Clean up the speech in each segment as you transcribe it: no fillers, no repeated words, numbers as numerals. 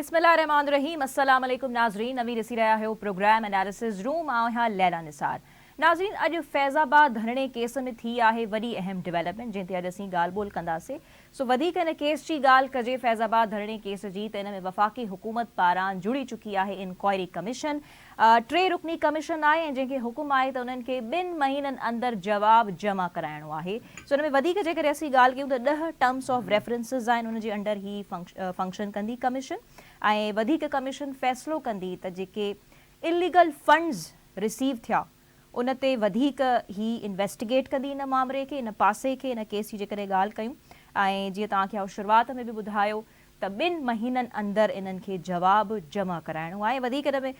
بسم الله الرحمٰن الرحيم السلام عليڪم ناظرين اوهين ڏسي رهيا آهيو پروگرام اناليسز روم آئون آهيان ليلا نثار ناظرين اڄ فيض آباد ڌرڻي ڪيس ۾ ٿي آهي وڏي اهم ڊولپمينٽ جنهن تي اڄ اسين ڳالهه ٻولهه ڪنداسي سو وڌيڪ ان ڪيس جي ڳالهه ڪجي فيض آباد ڌرڻي ڪيس جي ته ان ۾ وفاقي حڪومت پاران جڙي چڪي آهي انڪوائري ڪميشن ٽي رڪني ڪميشن آهي ۽ جنهن کي حڪم آهي ته انهن کي ٻن مهينن اندر جواب جمع ڪرائڻو آهي سو ان ۾ وڌيڪ جيڪڏهن اسين ڳالهه ڪيون ته ڏهه ٽرمس آف ريفرنسز آهن ان جي انڊر هي فنڪشن ڪندي ڪميشن ۽ وڌيڪ ڪميشن فيصلو ڪندي ته جيڪي اليگل فنڊز رسيو ٿيا ان تي وڌيڪ هي انويسٽيگيٽ ڪندي ان مامري کي ان پاسي کي ان ڪيس جي جيڪڏهن ڳالهه ڪيون ۽ جيئن توهان کي آئون شروعات ۾ به ٻڌايو ته ٻن مهينن اندر انهن کي جواب جمع ڪرائڻو آهي وڌيڪ ان ۾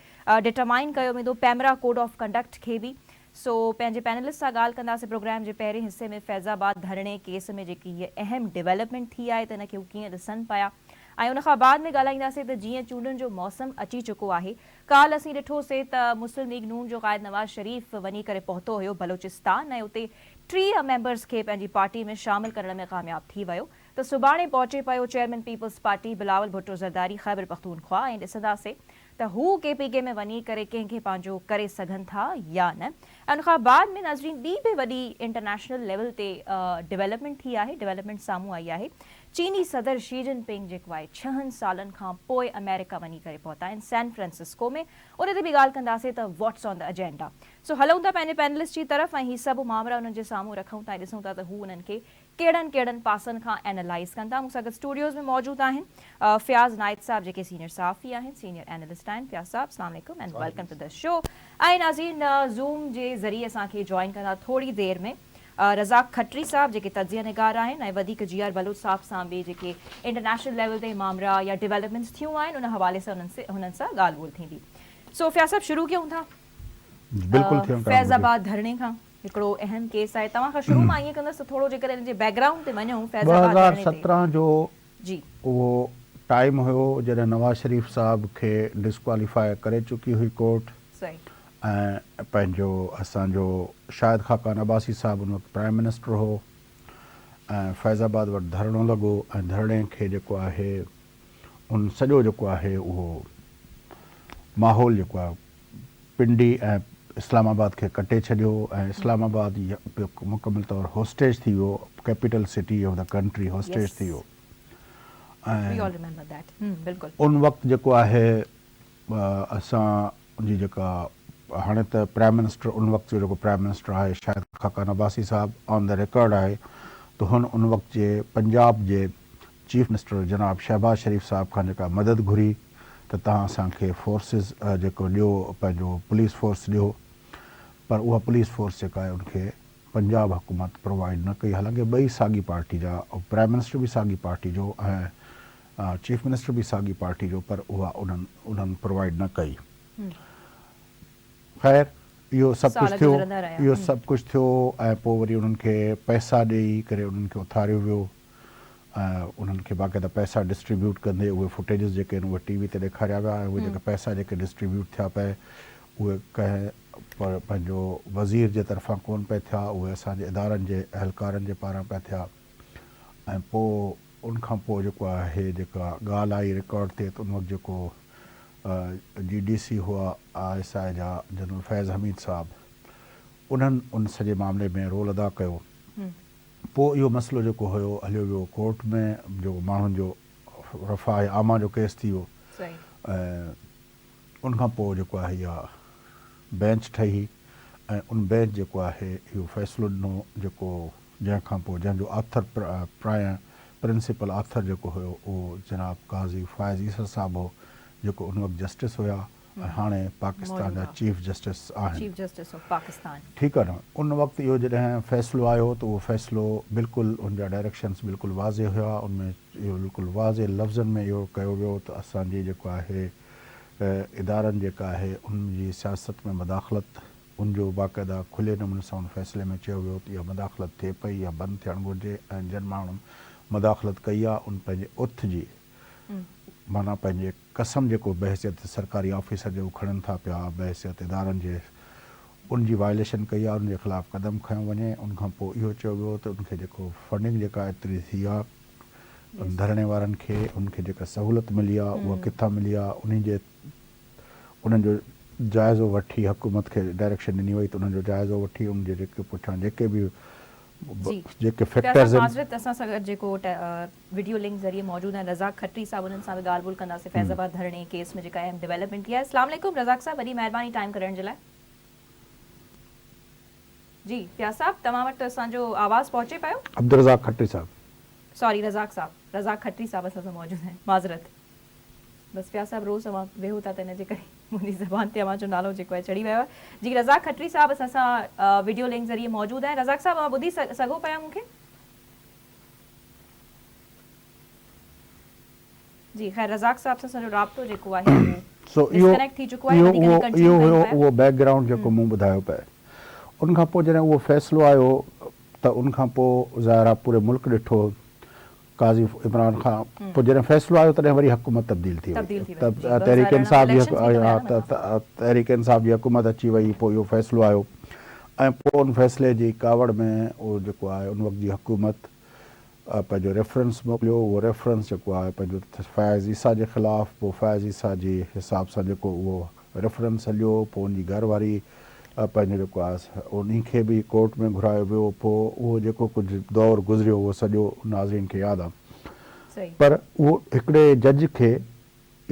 ڊٽرمائن ڪيو ويندو پيمرا ڪوڊ آف ڪنڊڪٽ کي به سو پنهنجي پينلسٽ سان ڳالهه ڪنداسين پروگرام جي پهرين حصي ۾ فيض آباد ڌرڻي ڪيس ۾ جيڪي هيء اهم ڊولپمينٽ ٿي آهي ته ان کي هو ڪيئن ڏسن پيا ۽ ان کان بعد ۾ ڳالهائينداسين ته جيئن چونڊن جو موسم اچي چڪو آهي ڪالهه اسين ڏٺو سي ته مسلم ليگ نون جو قائد نواز شريف وڃي ڪري پهتو هيو بلوچستان ۽ اتي 30 ميمبرز کي پنهنجي پارٽي ۾ شامل ڪرڻ ۾ ڪامياب ٿي ويو ته سڀاڻي پهچي پيو chairman peoples party Bilawal Bhutto Zardari Khyber Pakhtunkhwa ۽ ڏسندا سي ته هو ڪي پي ڪي ۾ وڃي ڪري ڪنهن کي پنهنجو ڪري سگهن ٿا يا نه ۽ ان کان بعد ۾ ناظرين ٻي به وڏي انٽرنيشنل ليول تي ڊولپمينٽ ٿي آهي ڊولپمينٽ سامهون آئي آهي چيني صدر شي جن پنگ جيڪو آهي ڇهن سالن کان پوء آمريڪا وڃي ڪري پهتا آهن سين فرانسسڪو ۾ ان تي به ڳالهه ڪنداسين ته واٽس آن the agenda سو هلون ٿا پنهنجي پينلسٽ جي طرف ۽ هي سڀ مامرا انهن جي سامهون رکون ٿا ۽ ڏسون ٿا ته هو انهن کي ڪهڙن ڪهڙن پاسن کان اينالائيز ڪن ٿا مون سان گڏ اسٽوڊيوز ۾ موجود آهن فياض نائچ صاحب جيڪي سينيئر صحافي آهن سينيئر اينالسٽ آهن فياض صاحب اسلام عليڪم and welcome to the show ۽ ناظرين زوم جي ذريعي اسان کي جوائن ڪندا ٿوري دير ۾ رزاق کٽري صاحب جيڪي تجزيه نگار آهن ۽ وڌيڪ جي آر بلوچ صاحب سان به جيڪي انٽرنيشنل ليول تي مامرا يا ڊولپمينٽس ٿيون آهن ان حوالي سان انهن سان ڳالهه ٻولهه ٿيندي. سو فياض صاحب شروع ڪيون ٿا بلڪل ٿيڻ ڪرڻ فيض گهرجي. آباد ڌرڻي کان هڪڙو اهم ڪيس آهي توهان کان شروع مان ائين ڪندس ته ٿورو جيڪڏهن ان جي بيڪ گرائونڊ تي وڃون فيض آباد ڌرڻي تي 2017 جو جي. اهو ٽائيم هيو جڏهن نواز شريف صاحب کي ڊسڪواليفاء ڪري چڪي هئي ڪورٽ صحيح. ۽ پنهنجو اسان جو شاهد خاقان عباسي صاحب ان وقت پرائم منسٽر هو ۽ فيض آباد وٽ ڌرڻو لڳو ۽ ڌرڻي کي جيڪو آهي ان سڄو جيڪو آهي اهو ماحول جيڪو آهي پنڊي ۽ اسلام آباد کي ڪٽي ڇڏيو ۽ اسلام آباد مڪمل طور هوسٽيج ٿي ويو capital city of the country hostage ٿي ويو ۽ ان وقت جيڪو آهي اسان جي جيڪا هاڻي ته پرائم منسٽر ان وقت جو جيڪو پرائم منسٽر آهي شاهد خاقان عباسي صاحب آن the record آهي ته هن ان وقت جي پنجاب جي چيف منسٽر جناب شهباز شريف صاحب کان جيڪا مدد گهري ته توهان اسان کي فورسز جيڪو ڏيو پنهنجو پوليس فورس ڏيو پر اها پوليس فورس جيڪا آهي ان کي پنجاب حڪومت پرووائيڊ نه ڪئي حالانڪه ٻئي ساڳي پارٽي جا پرائم منسٽر به ساڳي پارٽي جو ۽ چيف منسٽر به ساڳي پارٽي جو پر اها انهن انهن پرووائيڊ نه ڪئي. خير اهو سڀ ڪجهه ٿيو اهو سڀ ڪجهه ٿيو ۽ پوء وري انهن کي پئسا ڏيئي ڪري انهن کي اٿاريو ويو ۽ انهن کي باقاعده پئسا ڊسٽريبيوٽ ڪندي اهي فوٽيجز جيڪي آهن اهي ٽي وي تي ڏيکاريا ويا ۽ اهي جيڪي پئسا جيڪي ڊسٽريبيوٽ ٿيا پئي اهي ڪنهن پنهنجو وزير جي طرفان ڪونه پئي ٿيا اهي اسان جي ادارن جي اهلڪارن جي پاران پئي ٿيا ۽ پوء ان کان پوء جيڪو آهي جيڪا ڳالهه آئي رڪارڊ تي ته ان وقت جيڪو جي ڊي سي هئا I S I جا جنرل فيض حميد صاحب انهن ان سڄي معاملي ۾ رول ادا ڪيو پوء اهو مسئلو جيڪو هيو هليو ويو ڪورٽ ۾ جيڪو ماڻهن جو رفاع عامه جو ڪيس ٿي ويو ۽ ان کان پوء جيڪو آهي اها بينچ ٺهي ۽ ان بينچ جيڪو آهي اهو فيصلو ڏنو جيڪو جنهن کان پوء جنهن جو آٿر پرائين پرنسپل آٿر جيڪو هيو اهو جناب قاضي فائز عيسيٰ صاحب هو جيڪو ان وقت جسٽس هيا ۽ هاڻي پاڪستان جا چيف جسٽس آهن. Chief justice of Pakistan. ٺيڪ آهي نه ان وقت اهو جڏهن فيصلو آيو ته اهو فيصلو بلڪل ان جا ڊائريڪشنس بلڪل واضح هيا ان ۾ اهو بلڪل واضح لفظن ۾ اهو ڪيو ويو ته اسان جي جيڪو آهي ادارن جيڪا آهي ان جي سياست ۾ مداخلت ان جو باقاعده کلي نموني سان ان فيصلي ۾ چيو ويو ته اها مداخلت ٿئي پئي اها بند ٿيڻ گهرجي ۽ جن ماڻهن مداخلت ڪئي آهي ان پنهنجي اوٿ جي معنيٰ پنهنجي قسم جيڪو بحيثيت سرڪاري آفيسر جي هو کڻن ٿا پيا بحيثيت ادارن جي ان جي وائليشن ڪئي آهي ان جي خلاف قدم کنيو وڃي ان کان پوء اهو چيو ويو ته ان کي جيڪو فنڊنگ جيڪا ايتري ٿي آهي ڌرڻي وارن کي انهن کي جيڪا سهولت ملي آ اها ڪٿان ملي آ انهي جي انهن جو جائزو وٺي حڪومت کي ڊائريڪشن ڏني وئي ته انهن جو جائزو وٺي ان جي جيڪي پٺيان جيڪي به جي جيڪي پيا صاحب فيڪٽرز آهن. معذرت اسان سان گڏ جيڪو وڊيو لنڪ ذريعي موجود آهن رزاق کٽري صاحب انهن سان به ڳالهه ٻولهه ڪنداسين فيض آباد ڌرڻي ڪيس ۾ جيڪا اهم ڊولپمينٽ ٿي آهي اسلام عليڪم رزاق صاحب وڏي مهرباني ٽائيم ڪڍڻ جي لاء. جي فياض صاحب توهان وٽ اسان جو آواز پهچي پيو. عبدالرزاق کٽري صاحب. سوري رزاق صاحب رزاق کٽري صاحب اسان سان موجود آهن معذرت بس فياض صاحب روز اوهان ويهو ٿا ته ان جي ڪري منهنجي زبان تي اوهان جو نالو جيڪو آهي چڙهي ويو آهي جي رزاق کٽري صاحب اسان سان وڊيو لنڪ ذريعي موجود آهن رزاق صاحب اوهان ٻڌي سگهو پيا مون کي جي خير رزاق صاحب سان اسان جو رابطو جيڪو آهي اهو سو اهو ڊسڪنيڪٽ ٿي چڪو آهي اهو وڌيڪ اهو نه ڪنٽينيو اهو ڪيون هيو پيا. اهو بيڪ گرائونڊ جيڪو مون ٻڌايو پئي ان کان پوء جڏهن اهو فيصلو آيو ته ان کان پوء ظاهر آهي پوري ملڪ ڏٺو قاضي عمران خان پوء جڏهن فيصلو آيو تڏهن وري حڪومت تبديل ٿي تبديل وئي ٿي وئي ته جي تحريڪ 2018 ۾ انصاف جي اليڪشنز به ته ويا نه مٿان. تحريڪ انصاف جي حڪومت اچي وئي پوء اهو فيصلو آيو ۽ پوء ان فيصلي جي ڪاوڙ ۾ اهو جيڪو آهي ان وقت جي حڪومت پنهنجو ريفرنس موڪليو، اهو ريفرنس جيڪو آهي پنهنجو فياض عيسيٰ جي خلاف، پوء فياض عيسيٰ جي حساب سان جيڪو اهو ريفرنس هليو، پوء ان جي گهر واري پنهنجو جيڪو آهي انهي کي به ڪورٽ ۾ گهرايو ويو، پوء اهو جيڪو ڪجهه دور گذريو اهو سڄو ناظرين کي ياد آهي. پر اهو هڪڙي جج کي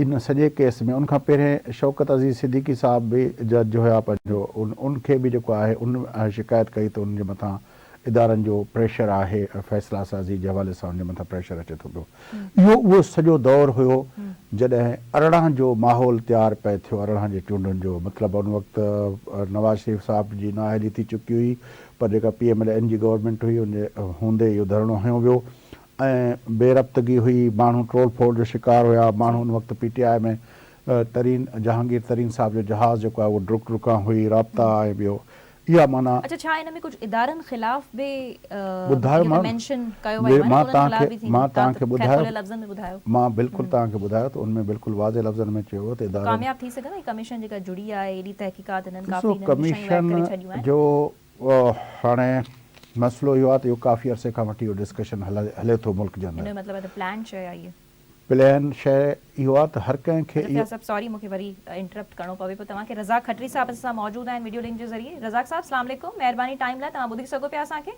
ان سڄي ڪيس ۾ ان کان پهرين شوڪت عزيز صديقي صاحب به جج هيا پنهنجو ان کي به جيڪو آهي ان شڪايت ڪئي ته ان جي مٿان ادارن جو پريشر آهي ۽ فيصلا سازي جي حوالي سان ان جي مٿان پريشر اچي ٿو پيو اهو اهو سڄو دور هيو جڏهن 18 جو ماحول تيار پئي ٿيو 18 جي چونڊن جو مطلب ان وقت نواز شريف صاحب جي نااهلي ٿي چڪي هئي پر جيڪا پي ايم ايل اين جي گورنمينٽ هئي ان جي هوندي اهو ڌرڻو هنيو ويو ۽ بي ربطگي هئي، ماڻهو ٽوڙ ڦوڙ جو شڪار هيا، ماڻهو ان وقت پي ٽي آء ۾ ترين جهانگير ترين صاحب جو جهاز جيڪو آهي اهو ڊرڪ ڊرڪان هئي، رابطا ۽ ٻيو اها معنيٰ. اڇا ڇا ان ۾ ڪجهه ادارن خلاف به ٻڌايو اهو ته مان مينشن ڪيو ويو آهي نه مان ته انهن توهان خلاف کي به ٿيندي مان توهان توهان کي ته خير ٻڌايو کليل لفظن ۾ ٻڌايو. مان بلڪل توهان کي ٻڌايو ته ان ۾ بلڪل واضح لفظن ۾ چيو ويو ته سو ادارن. ڪامياب ٿي سگهندا هي ڪميشن جيڪا جڙي آهي ايڏي تحقيقات هنن ڏسو ڪافي هنن ۾ شيون ايڊ ڪميشن ڪري ڇڏيون آهن. جو هاڻي مسئلو اهو آهي ته اهو ڪافي عرصي کان وٺي اهو ڊسڪشن هلي ٿو ملڪ جي ان اندر. جو مطلب آهي ته پلان شيء آهي اها. پلان شيء اهو آهي ته هر ڪنهن کي اڇا اهو. فياض صاحب سوري مون کي وري انٽرپٽ ڪرڻو پوي پيو توهان کي رزاق کٽري صاحب اسان سان موجود آهن وڊيو لنڪ جي ذريعي رزاق صاحب اسلام عليڪم مهرباني ٽائيم لاء توهان ٻڌي سگهو پيا اسان کي.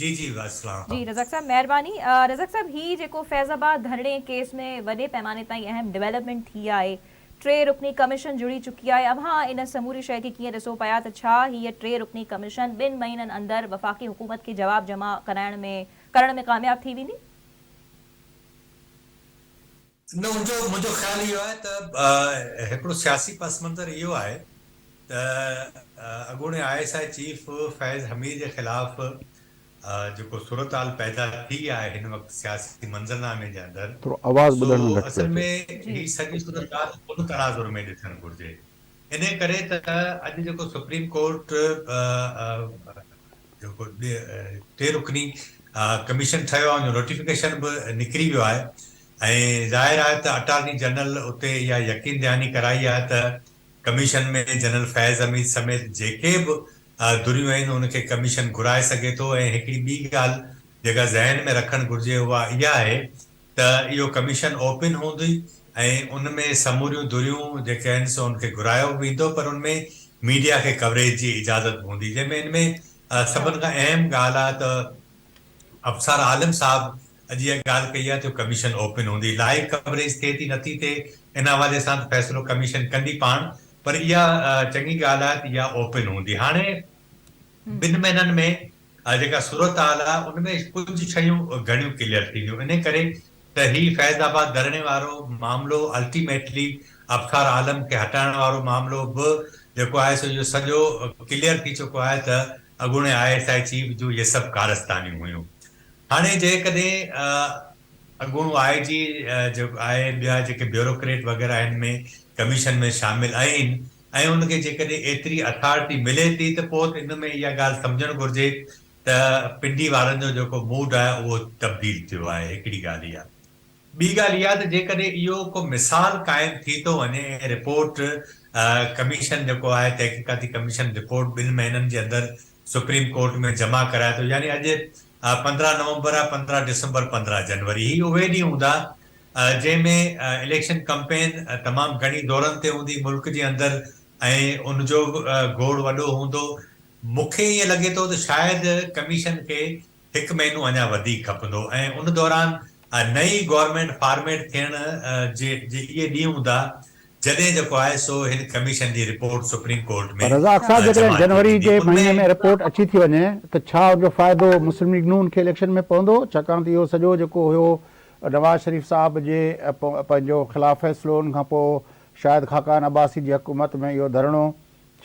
جي جي اسلام. جي رزاق صاحب مهرباني رزاق صاحب هي جيڪو فيض آباد ڌرڻي ڪيس ۾ وڏي پيماني تائين اهم ڊولپمينٽ ٿي آهي ٽي رڪني ڪميشن جڙي چڪي آهي، اوهان ان سموري شيء کي ڪيئن ڏسو پيا ته ڇا هيء ٽي رڪني ڪميشن ٻن مهينن اندر وفاقي حڪومت کي جواب جمع ڪرائڻ ۾ ڪرڻ ۾ ڪامياب ٿي ويندي؟ نه ان جو منهنجو خيال اهو آهي ته هڪڙو سياسي پس منظر اهو آهي ته اڳوڻي I S I chief Faiz Hameed جي خلاف جيڪو صورتحال پيدا ٿي آهي هن وقت سياسي منظرنامي جي اندر ٿورو آواز سو ٻڌڻ ۾ گهٽ پيو اصل اچي. ۾ هي سڄي صورتحال ان تناظر ۾ ڏسڻ گهرجي انهي ڪري ته اڄ جيڪو سپريم ڪورٽ جيڪو ٽي رڪني ڪميشن ٺهيو آهي ان جو نوٽيفڪيشن به نڪري ويو آهي ۽ ظاهر آهي ته اٽارني جنرل اتي اها يقين دهاني ڪرائي آهي ته ڪميشن ۾ جنرل فيض حميد سميت جيڪي به ڌريون آهن ان کي ڪميشن گهرائي سگهي ٿو ۽ هڪڙي ٻي ڳالهه جيڪا ذهن ۾ رکڻ گهرجي اها اها آهي ته اهو ڪميشن اوپن هوندي ۽ ان ۾ سموريون ڌريون جيڪي آهن سو ان کي گهرايو به ويندو پر ان ۾ ميڊيا کي ڪوريج جي اجازت به هوندي جنهن ۾ ان ۾ سڀن کان اهم ڳالهه آهي ته ابصار عالم صاحب اڄ اها ڳالهه ڪئي آهي ته ڪميشن اوپن هوندي، لائيو ڪوريج ٿئي ٿي نٿي ٿئي ان حوالي سان ته فيصلو ڪميشن ڪندي پاڻ پر اها چڱي ڳالهه آهي ته اها اوپن هوندي. هاڻي ٻن مهينن ۾ جيڪا صورتحال آهي ان ۾ ڪجهه شيون گهڻيون ڪليئر ٿينديون انهي ڪري ته هي فيض آباد ڌرڻي وارو معاملو الٽيميٽلي ابصار عالم کي هٽائڻ وارو معاملو به جيڪو آهي سو اهو سڄو ڪليئر ٿي چڪو آهي ته اڳوڻي I S I chief جون اهي سڀ ڪارستانيون هيون. هاڻي جيڪڏهن اڳوڻو آء جي جيڪو آهي ٻيا جيڪي بيوروڪريٽ وغيره هن ۾ ڪميشن ۾ شامل آهن ۽ ان کي جيڪڏهن ايتري اٿارٽي ملي ٿي ته پوء ته ان ۾ اها ڳالهه سمجهڻ گهرجي ته پنڊي وارن جو جيڪو موڊ آهي اهو تبديل ٿيو آهي هڪڙي ڳالهه اها. ٻي ڳالهه اها ته جيڪڏهن اهو ڪو مثال قائم ٿي ٿو وڃي ۽ رپورٽ ڪميشن جيڪو آهي تحقيقاتي ڪميشن رپورٽ ٻن مهينن جي اندر سپريم ڪورٽ ۾ جمع ڪرائي ٿو يعني اڄ 15 نومبر، 15 ڊسمبر، 15 جنوري هي اهي ڏينهن هوندا جنهن ۾ اليڪشن ڪمپين تمام گهڻي زورن تي هوندي ملڪ جي اندر ۽ ان جو به گوڙ وڏو هوندو. مون کي ائين لڳي ٿو ته شايد ڪميشن کي هڪ مهينو اڃا وڌيڪ کپندو ۽ ان دوران نئين گورنمينٽ فارميٽ ٿيڻ جي جي اهي ڏينهن هوندا جڏهن جيڪو آهي سو هن ڪميشن جي رپورٽ سپريم ڪورٽ ۾ پر رزاق صاحب جيڪڏهن جمع ٿي جنوري ويندي جي ان مهيني ۾ ۾ رپورٽ اچي ٿي وڃي ته ڇا ان جو فائدو مسلم ليگ نون کي اليڪشن ۾ پوندو ڇاڪاڻ ته اهو سڄو جيڪو هيو نواز شريف صاحب جي پنهنجو خلاف فيصلو ان کان پوء شاهد خاقان عباسي جي حڪومت ۾ اهو ڌرڻو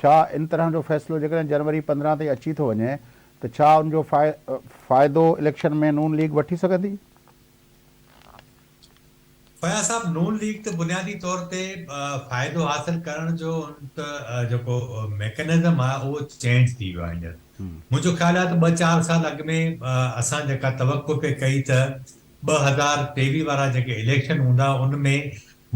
ڇا ان طرح جو فيصلو جيڪڏهن جنوري 15 تائين اچي ٿو وڃي ته ڇا ان جو فائدو اليڪشن ۾ نون ليگ وٺي سگهندي؟ فياض صاحب نون ليگ ته بنيادي طور تي فائدو حاصل ڪرڻ جو ته جيڪو ميڪنزم آهي اهو چينج ٿي ويو آهي هينئر منهنجو خيال آهي ته ٻه چار سال اڳ ۾ اسان جيڪا توقع پئي ڪئي ته 2023 وارا جيڪي اليڪشن هوندا ان ۾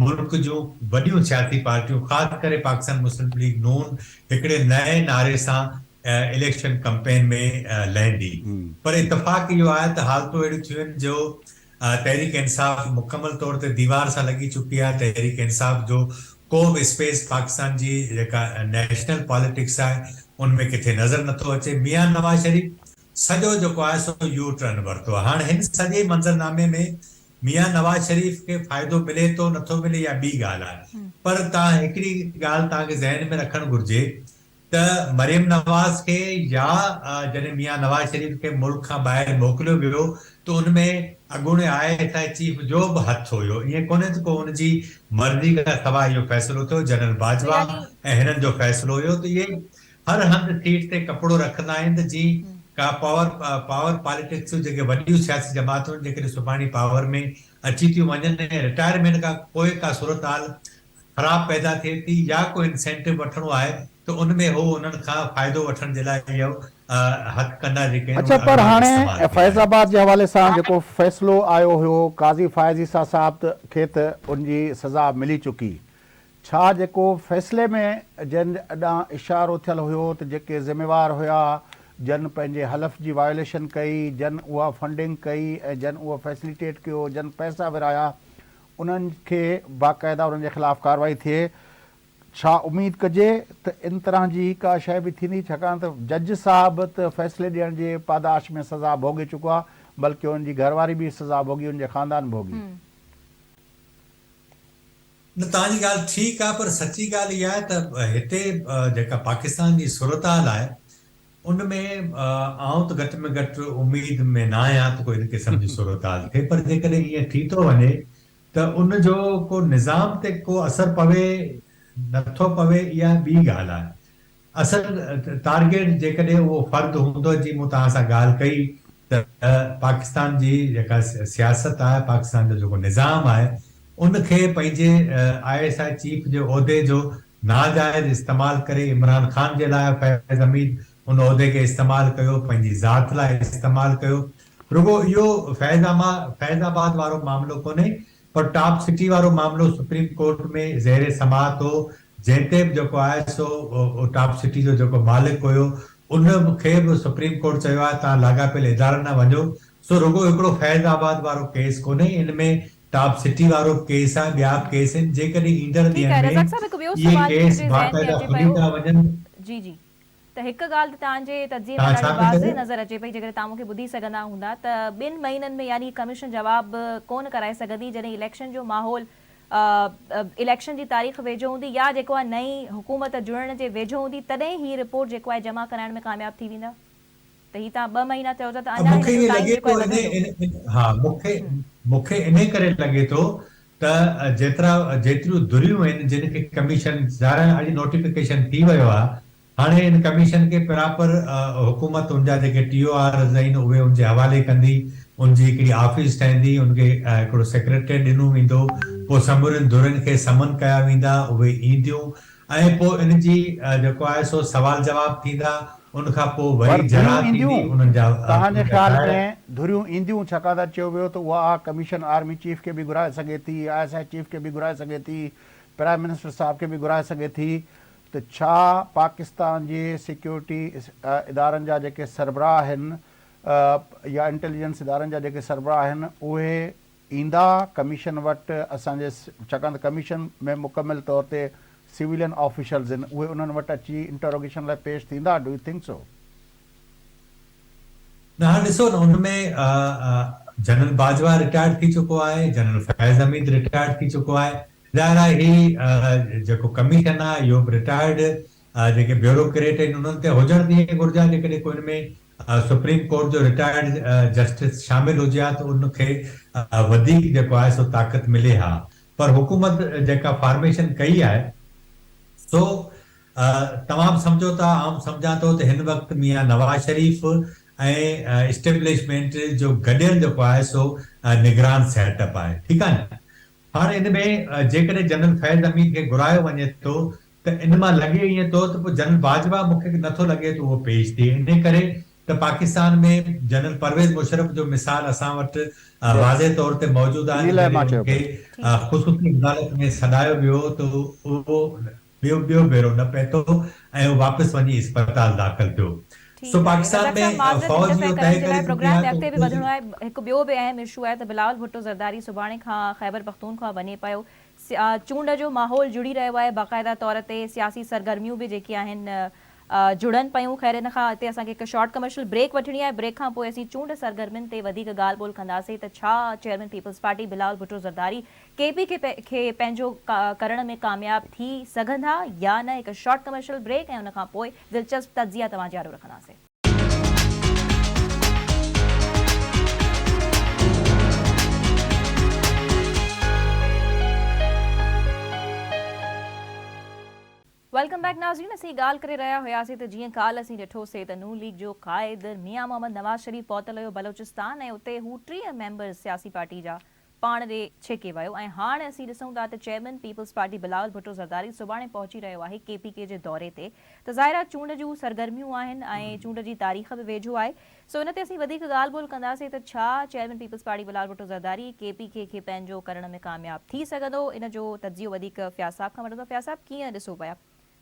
ملڪ جون وڏيون سياسي پارٽيون خاص ڪري پاڪستان مسلم ليگ نون هڪڙي نئين نعري سان اليڪشن ڪمپين ۾ لهندي پر اتفاق اهو آهي ته حالتون اهڙيون ٿيون آهن جو تحريڪ انصاف مڪمل طور تي ديوار سان لڳي چڪي آهي تحريڪ انصاف جو ڪو به اسپيس پاڪستان جي جيڪا نيشنل پاليٽڪس آهي ان ۾ ڪٿي نظر نٿو اچي ميان نواز شريف سڄو جيڪو آهي سو يو ٽرن ورتو آهي. هاڻ هن سڄي منظرنامي ۾ ميان نواز شريف کي فائدو ملي ٿو نٿو ملي اها ٻي ڳالهه آهي پر توهان هڪڙي ڳالهه توهان کي ذهن ۾ رکڻ گهرجي ته مريم نواز کي يا جڏهن ميان نواز شريف کي ملڪ کان ٻاهر موڪليو ويو ته ان ۾ اڳوڻي I S I chief جو به هٿ هيو ائين ڪونهي ته ڪو ان جي مرضي کان سواء اهو فيصلو ٿيو جنرل باجوا ۽ هنن جو فيصلو هيو ته اهي هر هنڌ سيٽ تي ڪپڙو رکندا آهن ته جي ڪا پاور پاور پاليٽڪس جون جيڪي وڏيون سياسي جماعتون آهن جيڪڏهن سڀاڻي پاور ۾ اچي ٿيون وڃن ۽ رٽائرمينٽ کان پوء ڪا صورتحال خراب پيدا ٿئي ٿي يا ڪو انسينٽو وٺڻو آهي ته ان ۾ هو انهن کان فائدو وٺڻ جي لاء اهو هٿ ڪنڊا جيڪي آهن اڇا اهي پر اڳواٽ هاڻي استعمال ڪندا فيض آهن. آباد جي حوالي سان جيڪو فيصلو آيو هيو قاضي فائز عيسيٰ صاحب کي ته ان جي سزا ملي چڪي ڇا جيڪو فيصلي ۾ جن ڏانهن اشارو ٿيل هيو ته جيڪي ذميوار هيا، جن پنهنجي حلف جي وايوليشن ڪئي، جن اها فنڊنگ ڪئي ۽ جن اهو فيسليٽيٽ ڪيو، جن پئسا ورهايا، انهن کي باقاعده انهن جي خلاف ڪارروائي ٿئي. ڇا اميد ڪجي ته ان طرح جي ڪا شيء به ٿيندي؟ ڇاڪاڻ ته جج صاحب ته فيصلي ڏيڻ جي پاداش ۾ سزا ڀوڳي چڪو آهي، بلڪه ان جي گهرواري به سزا ڀوڳي، ان جي خاندان ڀوڳي. نه توهان جي ڳالهه ٺيڪ آهي پر سچي ڳالهه اها آهي ته هتي جيڪا پاڪستان جي صورتحال آهي ان ۾ آئون ته گهٽ ۾ گهٽ اميد ۾ نه آهيان ته ڪو ان قسم جي صورتحال ٿئي پر جيڪڏهن ائين ٿي ٿو وڃي ته ان جو ڪو نظام تي ڪو اثر پوي نٿو پوي اها ٻي ڳالهه آهي اصل ٽارگيٽ جيڪڏهن اهو فرد هوندو جي مون توهان سان ڳالهه ڪئي ته پاڪستان جي جيڪا سياست آهي پاڪستان جو جيڪو نظام آهي ان کي پنهنجي I S I chief جي عهدي جو ناجائز استعمال ڪري عمران خان جي لاء فيض حميد ان عهدي کي استعمال ڪيو پنهنجي ذات لاء استعمال ڪيو رڳو اهو فيض فيض آباد وارو معاملو ڪونهي پر ٽاپ سٽي وارو معاملو سپريم ڪورٽ ۾ زير سماعت هو جنهن تي به جيڪو آهي سو ٽاپ سٽي جو جيڪو مالڪ هيو ان کي به سپريم ڪورٽ چيو آهي توهان لاڳاپيل ادارن ڏانهن وڃو سو رڳو هڪڙو فيض آباد وارو ڪيس ڪونهي ان ۾ ٽاپ سٽي وارو به ڪيس آهي ٻيا به ڪيس آهن جيڪڏهن ايندڙ ٺيڪ آهي ڏينهن ۾ رزاق صاحب هڪ ٻيو اهي سوال ڪيس منهنجي ذهن ۾ باقاعده اچي کلي پيو ٿا وڃن. جي جي ته هڪ ڳالهه ته توهان جي تجزيي مان توهان ڇا ڏاڍي پيا واضح چئو؟ نظر اچي پئي جيڪڏهن توهان مون کي ٻڌي سگهندا هوندا ته ٻن مهينن ۾ يعني ڪميشن جواب ڪونه ڪرائي سگهندي جڏهن اليڪشن جو ماحول اليڪشن جي تاريخ ويجهو هوندي يا جيڪو آهي نئين حڪومت جڙڻ جي ويجهو هوندي تڏهن هي رپورٽ جيڪو آهي جمع ڪرائڻ ۾ ڪامياب ٿي ويندا ته هي توهان ٻه مهينا چئو ٿا ته اڃا مون هن کي جو ائين ٽائيم لڳي جيڪو ٿو آهي وڌندو. ها مون کي مون کي انهي ڪري لڳي ٿو ته جيترا جيتريون ڌريون آهن جن کي ڪميشن ظاهر آهي اڄ نوٽيفڪيشن ٿي ويو آهي هاڻي ان ڪميشن کي پراپر حڪومت ان جا جيڪي ٽي او آرز آهن اهي ان جي حوالي ڪندي، ان جي هڪڙي آفيس ٺهندي، ان کي هڪڙو سيڪريٽريٽ ڏنو ويندو، پوء سمورين ڌرين کي سمن ڪيا ويندا، اهي اينديون ۽ پوء ان جي جيڪو آهي سو سوال جواب ٿيندا، ان کان پوء پر وري ڌريون جراح ٿيندي، اينديون؟ انهن جا توهان جي خيال ٺاهي. ۾ ڌريون اينديون؟ ڇاڪاڻ ته چيو ويو ته اها ڪميشن آرمي چيف کي به گهرائي سگهي ٿي، I S I chief کي به گهرائي سگهي ٿي، پرائم منسٽر صاحب کي به گهرائي سگهي ٿي ته ڇا پاڪستان جي سيڪيورٽي ادارن جا جيڪي سربراهه آهن يا انٽيليجنس ادارن جا جيڪي سربراهه آهن اهي ايندا ڪميشن وٽ اسان جي ڇاڪاڻ ته ڪميشن ۾ مڪمل طور تي سويلين آفيشلز آهن اهي انهن وٽ اچي انٽروگيشن لاء پيش ٿيندا do you think سو؟ نه هاڻ ڏسو نه ان ۾ جنرل باجوا رٽائرڊ ٿي چڪو آهي جنرل فيض حميد رٽائرڊ ٿي چڪو آهي ظاهر آهي هي جيڪو ڪميشن آهي اهو به رٽائرڊ جيڪي بيوروڪريٽ آهن انهن تي هجڻ ته ائين گهرجي ها جيڪڏهن ڪو ان ۾ سپريم ڪورٽ جو رٽائرڊ جسٽس شامل هجي ها ته ان کي وڌيڪ جيڪو آهي سو طاقت ملي ها پر حڪومت جيڪا فارميشن ڪئي آهي سو توهان به سمجهو ٿا آئون به سمجهان ٿو ته هن وقت ميان نواز شريف ۽ اسٽيبلشمينٽ جو گڏيل جيڪو آهي سو نگران سيٽ اپ آهي ٺيڪ آهي نه هاڻ ان ۾ جيڪڏهن جنرل فيض حميد کي گهرايو وڃي ٿو ته ان مان لڳي ائين ٿو ته پوء جنرل باجوا مون کي نه ٿو لڳي ته اهو پيش ٿئي انهي ڪري ته پاڪستان ۾ جنرل پرويز مشرف جو مثال اسان وٽ واضح طور تي موجود آهي انهي ته لاء مان جڏهن چيو ان کي پئي. خصوصي عدالت ۾ سڏايو ويو ته اهو ٻيو ٻيو ڀيرو نه پهتو ۽ اهو واپس وڃي اسپتال داخل ٿيو ٺيڪ سو آهي پاڪستان رزاق ۾ صاحب معذرت فوج انٽرفيئر اهو ڪرڻ طئي جي ڪري لاء چڪي پروگرام آهي ۾ ته اڳتي به فوج وڌڻو آهي هڪ ٻيو به اهم اشو آهي ته بلاول ڀٽو زرداري سڀاڻي کان خيبر پختونخوا وڃي پيو چونڊ جو ماحول جڙي رهيو آهي باقاعده طور تي سياسي سرگرميون به جيڪي آهن جڙن پيون خير ان کان هتي اسان کي هڪ شارٽ ڪمرشل بريڪ وٺڻي آهي بريڪ کان پوء اسين چونڊ سرگرمين تي وڌيڪ ڳالهه ٻولهه ڪنداسين ته ڇا chairman peoples party Bilawal Bhutto Zardari K P K کي پنهنجو ڪرڻ ۾ ڪامياب ٿي سگهندا يا نه هڪ شارٽ ڪمرشل بريڪ ۽ ان کان پوء دلچسپ تجزيا توهان جي آڏو رکنداسين. Welcome back ناظرين اسين ڳالهه ڪري رهيا هياسين ته جيئن ڪالهه اسين ڏٺوسي ته نون ليگ جو قائد ميان محمد نواز شريف پهتل هيو بلوچستان ۽ اتي هو 30 ميمبرز سياسي پارٽي جا پاڻ ڏي ڇڪي ويو ۽ هاڻ اسين ڏسون ٿا ته chairman peoples party Bilawal Bhutto Zardari سڀاڻي پهچي رهيو آهي ڪي پي ڪي جي دوري تي ته ظاهر آهي چونڊ جون سرگرميون آهن ۽ چونڊ جي تاريخ به ويجهو آهي سو ان تي اسين وڌيڪ ڳالهه ٻولهه ڪنداسين ته ڇا chairman peoples party Bilawal Bhutto Zardari K P K کي پنهنجو ڪرڻ ۾ ڪامياب ٿي سگهندو ان جو تجزيو وڌيڪ فياض صاحب کان وٺندو فياض صاحب ڪيئن ڏسو پيا.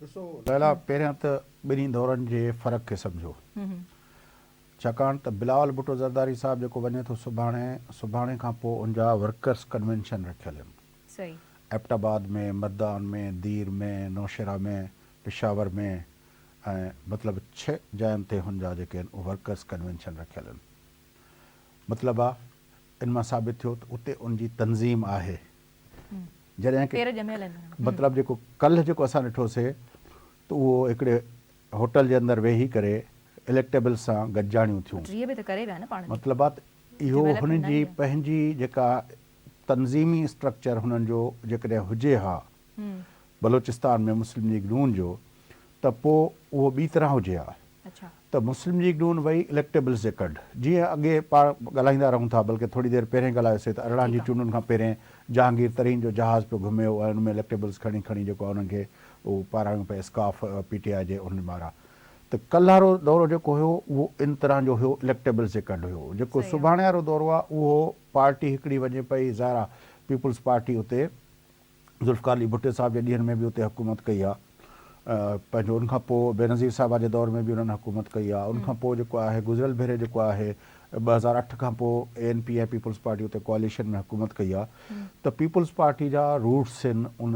ڏسو ليلا پهريان ته ٻنهي دورن جي فرق کي سمجهو. ڇاڪاڻ ته بلاول ڀٽو زرداري صاحب جيڪو وڃي ٿو سڀاڻي، سڀاڻي کان پوء ان جا ورڪرس ڪنوينشن رکيل آهن. ايبٽ آباد ۾، مردان ۾، دير ۾، نوشهره ۾، پشاور ۾ ۽ مطلب ڇهه جاين تي هن جا جيڪي آهن اهي ورڪرس ڪنوينشن رکيل آهن. مطلب آ ان مان ثابت ٿيو ته اتي ان جي تنظيم آهي. جڏهن ڪي مطلب جيڪو ڪلهه جيڪو اسان ڏٺوسي ته اهو هڪڙي هوٽل جي اندر ويهي ڪري اليڪٽيبلز سان گڏجاڻيون ٿيون. مطلب آ ته اهو هن جي پنهنجي جيڪا تنظيمي اسٽرڪچر هنن جو جيڪڏهن هجي ها بلوچستان ۾ مسلم ليگ نون جو ته پوء اهو ٻي طرح هجي ها ته مسلم ليگ نون وئي اليڪٽيبلز جي ڪڍ جيئن اڳي پاڻ ڳالهائيندا رهون ٿا بلڪه ٿوري دير پهرين ڳالهايوسي ته 18 جي چونڊن کان پهرين جهانگير ترين جو جهاز پيو گهميو ۽ ان ۾ اليڪٽيبلز کڻي کڻي جيڪو آهي انهن کي اهو پارايون پئي اسڪارف پي ٽي آء جي انهن وارا ته ڪلهه وارو دورو جيڪو هيو اهو ان طرح جو هيو اليڪٽيبلز جي ڪڍ هيو جيڪو سڀاڻي وارو دورو آهي اهو پارٽي هڪڙي وڃي پئي ظاهر آهي پيپلز پارٽي اتي ذوالفقار علي ڀٽي صاحب جي ڏينهن ۾ به اتي حڪومت ڪئي آهي پنهنجو ان کان پوء بينظير صاحبه جي دور ۾ به انهن حڪومت ڪئي آهي ان کان پوء جيڪو آهي گذريل ڀيري جيڪو آهي 2008 کان پوء اي اين پي ۽ پيپلز پارٽي اتي ڪواليشن ۾ حڪومت ڪئي آهي ته پيپلز پارٽي جا روٽس آهن ان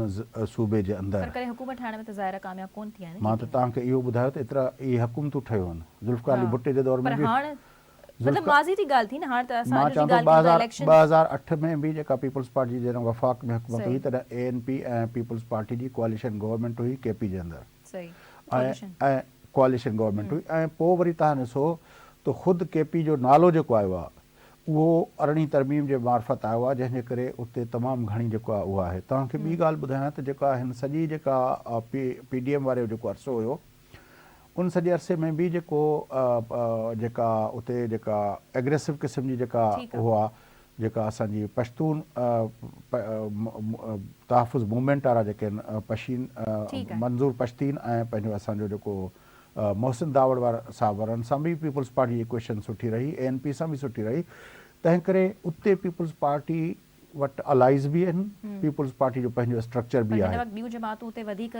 صوبي جي اندر. پر ڪڏهن حڪومت ٺاهڻ ۾ ته ظاهر آهي ڪامياب ڪونه ٿي آهي نه مان ته توهان کي اهو ٻڌايو ته ايترا اهي حڪومتون ٺهيون آهن ذوالفقار علي ڀٽي جي دور ۾ پر به هاڻ مطلب ماضي جي ڳالهه ٿي نه هاڻ ته اسان مان اڄ جي چوان ٿو ڳالهه ڪيون ٿا اليڪشن 2008 ۾ به جيڪا پيپلز پارٽي جي جڏهن وفاق ۾ حڪومت هئي تڏهن اي اين پي ۽ پيپلز پارٽي جي ڪواليشن گورنمينٽ هئي ڪي پي جي اندر ۽ ڪواليشن گورنمينٽ هئي ۽ پوء وري توهان ڏسو ته خود ڪي پي جو نالو جيڪو آيو آهي اهو ارڙهين ترميم جي معرفت آيو آهي جنهن جي ڪري اتي تمام گهڻي جيڪو آهي اهو آهي توهان کي ٻي ڳالهه ٻڌايان ته جيڪا هن سڄي جيڪا پي ڊي ايم واري جيڪو عرصو هيو ان سڄي عرصي ۾ به جيڪو جيڪا اتي جيڪا ايگريسو قسم جي جيڪا اهو آ جيڪا اسان جي پشتون تحفظ موومينٽ وارا جيڪي آهن پشين منظور پشتين ۽ پنهنجو اسان جو جيڪو محسن داوڙ وارا صاحب وارن سان به پيپلز پارٽي جي ايڪويشن سٺي رهي اي اين پي سان به سٺي رهي تنهن ڪري اتي پيپلز پارٽي وٽ الائيز به آهن، پيپلز پارٽي جو پنهنجو اسٽرڪچر پر به هن آهي. وقت ٻيون جماعتون اتي وڌيڪ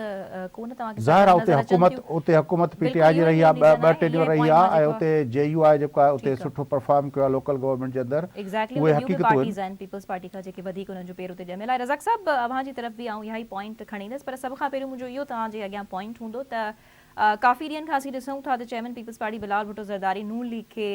ڪو نه توهان کي ظاهر سگهيل آهي اتي نظر اچن حڪومت ٿيون. اتي حڪومت پي ٽي بلڪل آء جي اهو ئي رهي مين آهي ريزن ٻه آهي ٽي اهو ڏينهن ئي رهي پوائنٽ مان آهي ۽ جيڪو اتي جي يو آء جيڪو آهي اتي ٺيڪ آهي. سٺو پرفارم ڪيو آهي لوڪل گورنمينٽ جي اندر ايگزيڪٽلي اهي اتي ٻيون به حقيقتون آهن. پارٽيز آهن پيپلز پارٽي کان جيڪي وڌيڪ انهن جو پير اتي ڄميل آهي. رزاق صاحب اوهان جي طرف به آئون اها ئي پوائنٽ کڻي ايندس پر سڀ کان پهريون منهنجو اهو توهان جي اڳيان پوائنٽ هوندو ته ڪافي ڏينهن کان اسين ڏسون ٿا ته chairman peoples party Bilawal Bhutto Zardari Noon league کي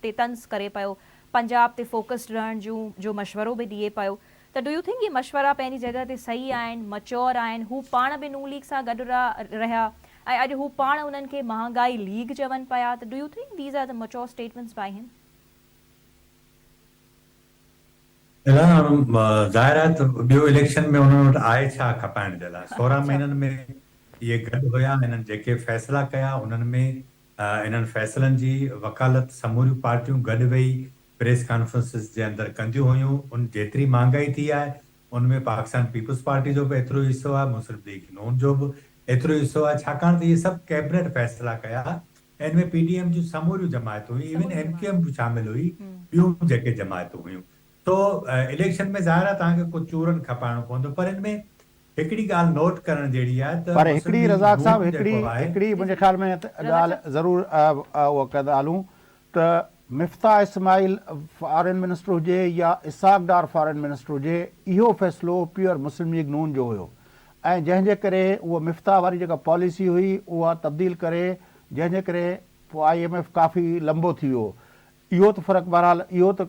تي طنز ڪري پيو پنجاب تي فوڪسڊ رهڻ جون جو مشورو به ڏئي پيو ته do you think اهي مشورا پنهنجي جڳهه تي صحيح آهن مچور آهن هو پاڻ به نون ليگ سان گڏ رهيا ۽ اڄ هو پاڻ انهن کي مهانگائي ليگ چون پيا ته do you think these are the mature statements by him. ظاهر آهي ته ٻيو اليڪشن ۾ انهن وٽ آهي ڇا کپائڻ جي لاء 16 مهينن ۾ اهي گڏ هيا انهن جيڪي فيصلا ڪيا انهن ۾ انهن فيصلن جي وڪالت سموريون پارٽيون گڏ ويهي پريس ڪانفرنسز جي اندر ڪنديون هيون ان جيتري مهانگائي ٿي آهي ان ۾ پاڪستان پيپلز پارٽي جو به ايترو ئي حصو آهي مسلم ليگ نون جو به ايترو ئي حصو آهي ڇاڪاڻ ته اهي سڀ ڪيبنيٽ فيصلا ڪيا ان ۾ پي ڊي ايم جون سموريون جماعتون هيون ايون ايم ڪيو ايم به شامل هئي ٻيون به جيڪي جماعتون هيون سو اليڪشن ۾ ظاهر آهي توهان کي ڪو چورن کپائڻو پوندو پر ان ۾ هڪڙي ڳالهه نوٽ ڪرڻ جهڙي آهي ته پر مسلم هڪڙي ليگ رزاق صاحب نون هڪڙي جيڪو آهي هڪڙي جي منهنجي جي خيال ۾ رزاق ڳالهه صاحب. ضرور اها ڪندا هلون ته مفتاح اسماعيل فارين منسٽر هجي يا اسحاق ڊار فارين منسٽر هجي اهو فيصلو پيور مسلم ليگ نون جو هيو ۽ جنهن جي ڪري اهو مفتاح واري جيڪا پاليسي هئي اها تبديل ڪري جنهن جي ڪري پوء I M F ڪافي لنبو ٿي ويو اهو ته فرق بهرحال اهو ته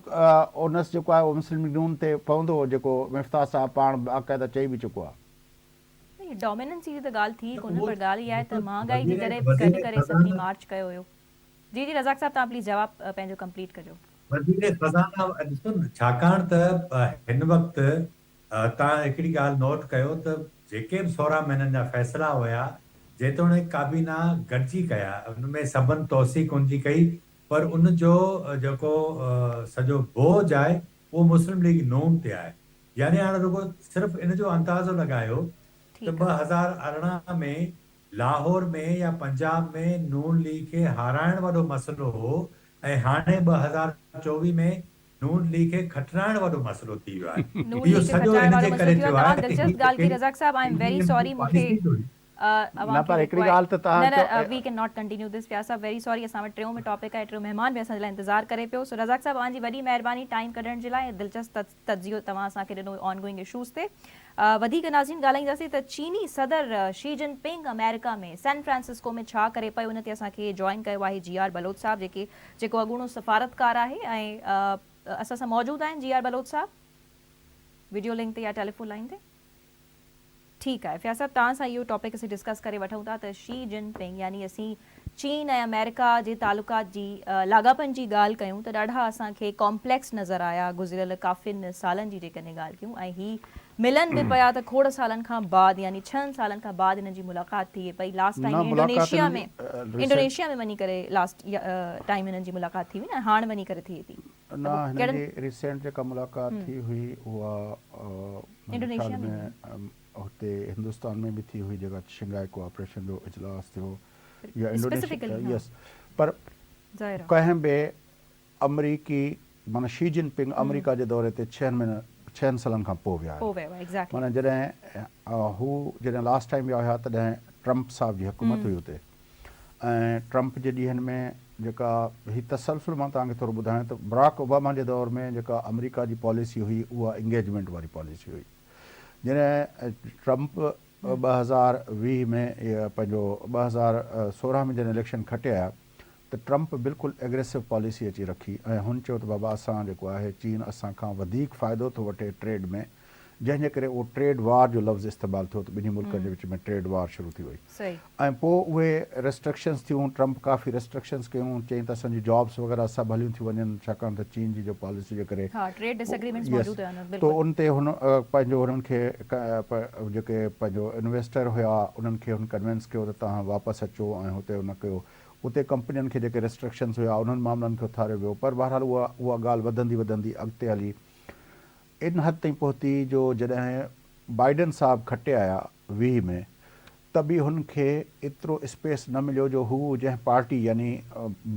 اونس جيڪو آهي اهو مسلم ليگ نون تي پوندو جيڪو مفتاح صاحب پاڻ باقاعده چئي به چڪو آهي. نه ڊوميننسي جي ته ڳالهه ٿي نه ڪونه اهو پر ڳالهه اها آهي ته ڏسو مهانگائي جي وزير جڏهن وزير گڏ ڪري سڀني خزانه مارچ ڪيو هيو. جي جي رزاق صاحب توهان پليز جواب پنهنجو ڪمپليٽ ڪجو. وزير خزانه ڏسو نه ڇاڪاڻ ته هن وقت توهان هڪڙي ڳالهه نوٽ ڪيو ته جيڪي به 16 مهينن جا فيصلا هيا جيتوڻيڪ ڪابينا گڏجي ڪيا ان ۾ سڀن توثيق ان جي ڪئي پر ان جو جيڪو سڄو بوجه آهي اهو مسلم ليگ نون تي آهي يعني هاڻ رڳو صرف ان جو اندازو لڳايو ته ٺيڪ آ. 2018 ۾ لاهور ۾ يا پنجاب ۾ نون ليگ کي هارائڻ وڏو مسئلو هو ۽ هاڻي 2024 ۾ نون ليگ کي کٽرائڻ وڏو مسئلو ٿي ويو آهي. نون اهو ليگ کي سڄو کٽرائڻ ان وارو جي مسئلو ڪري ٿي ويو ٿيو آهي. آهي تمام ته هي دلچسپ ڳالهه جيڪي ڪئي رزاق صاحب I P am D very M جي سوري مون کي پاليسيز هئي. اوهان نه کي پر هڪڙي رڪوائر ڳالهه ته نه توهان نه چئو. We can not continue this Fayaz صاحب ويري سوري اسان وٽ ٽيون به ٽاپڪ آهي ٽيون مهمان به اسان جي لاء انتظار ڪري پيو سو رزاق صاحب اوهان جي وڏي مهرباني ٽائيم ڪڍڻ جي لاء ۽ دلچسپ تجزيو توهان اسان کي ڏنو آن گوئنگ اشوز تي وڌيڪ ناظرين ڳالهائينداسين ته چيني صدر شي جن پنگ آمريڪا ۾ سين فرانسسڪو ۾ ڇا ڪري پيو ان تي اسان کي جوائن ڪيو آهي جي آر بلوچ صاحب جيڪي جيڪو اڳوڻو سفارتڪار آهي ۽ اسان سان موجود آهن جي آر بلوچ صاحب وڊيو لنڪ تي يا ٽيليفون لائين تي. ٺيڪ آهي فياض صاحب توهان سان اهو ٽاپڪ اسين ڊسڪس ڪري وٺون ٿا ته شي جن پنگ يعني اسين چين ۽ آمريڪا جي تعلقات جي لاڳاپن جي ڳالهه ڪيون ته ڏاڍا اسان کي ڪامپليڪس نظر آيا گذريل ڪافين سالن جي جيڪڏهن ڳالهه ڪيون ۽ هي ملن به پيا ته کوڙ سالن کان بعد يعني ڇهن سالن کان بعد هنن جي ملاقات ٿئي پئي لاسٽ نه ٽائيم ملاقات انڊونيشيا هنن ۾ جي ريسينٽ انڊونيشيا ۾ وڃي ڪري لاسٽ ٽائيم هنن جي ملاقات ٿي هئي نه هاڻ وڃي ڪري ٿئي ٿي ته نه پوء هنن ڪهڙن جي ريسينٽ جيڪا ملاقات ٿي هئي اها منهنجي خيال انڊونيشيا ۾ ۾ ٿي. هتي هندستان ۾ به ٿي هئي جيڪا شنگهائي ڪوآپريشن جو اجلاس ٿيو يا اسپيسفڪلي انڊونيشيا ها يس پر ظاهر آ. ڪنهن به آمريڪي معنيٰ شي جن پنگ آمريڪا جي دوري تي ڇهن مهينن ڇهن سالن کان پوء ويا پوء آهن ويو آهي ايگزيڪٽلي. معنيٰ جڏهن هو جڏهن لاسٽ ٽائيم ويا هيا تڏهن ٽرمپ صاحب جي حڪومت هئي اتي ۽ ٽرمپ جي ڏينهن ۾ جيڪا هي تسلسل مان توهان کي ٿورو ٻڌايان ته براڪ اوباما جي دور ۾ جيڪا آمريڪا جي پاليسي هئي اها انگيجمينٽ واري پاليسي هئي جڏهن ٽرمپ 2020 ۾ پنهنجو 2016 ۾ جڏهن اليڪشن کٽي آيا ته ٽرمپ بلڪل ايگريسو پاليسي اچي رکي ۽ هن چيو ته بابا اسان جيڪو آهي چين اسان کان وڌيڪ فائدو ٿو وٺي ٽريڊ ۾ جنهن جي ڪري اهو ٽريڊ وار جو لفظ استعمال ٿيو ته ٻنهي ملڪن جي وچ ۾ ٽريڊ وار شروع ٿي وئي ۽ پوء اهي ريسٽرڪشنز ٿيون ٽرمپ ڪافي ريسٽرڪشنز ڪيون چيائين ته اسان جون جابس وغيره سڀ هليون ٿيون وڃن ڇاڪاڻ ته چين جي جو پاليسي جي ڪري يس تو ان تي هن پنهنجو هنن کي جيڪي پنهنجو انويسٽر هيا انهن کي هن ڪنوينس ڪيو ته توهان واپس اچو ۽ هتي ان ڪيو اتي ڪمپنين کي جيڪي ريسٽرڪشنز هيا انهن معاملن کي اٿاريو ويو پر بهرحال اها اها ڳالهه وڌندي وڌندي اڳتي هلي ان حد تائين پهتي جو جڏهن بائيڊن صاحب کٽي آيا 20 ۾ ته به هن کي ايترو اسپيس نه مليو جو هو جنهن پارٽي يعني